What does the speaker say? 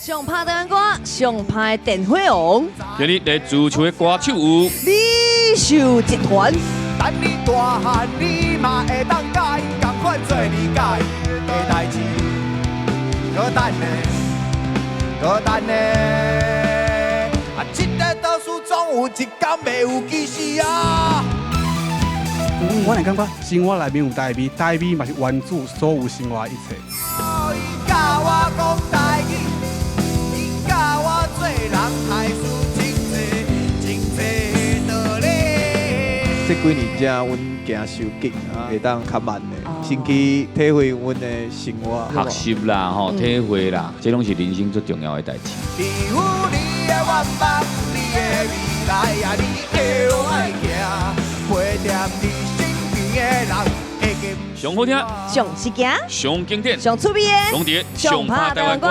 上拍台灣歌，上拍的電火王，今日來主唱的歌手有美秀集團，等你大漢，你嘛會當佮𪜶仝款做你佮意的代誌。閣等呢，閣等呢，啊，這个倒數總有一天袂有其時啊。我會感覺生活內面有台味，台味嘛是源自所有生活的一切。伊教我講台語，伊教我做人害事真濟真濟道理。這幾年才阮行傷緊，會當較慢的，先去體會阮的生活。學習啦，吼，體會啦，這攏是人生最重要的代誌。你有你的願望，你的未來啊，你會愛行，陪踮你身邊的人會記。上好聽，上時行，上經典，上趣味的，攏佇上拍台灣歌。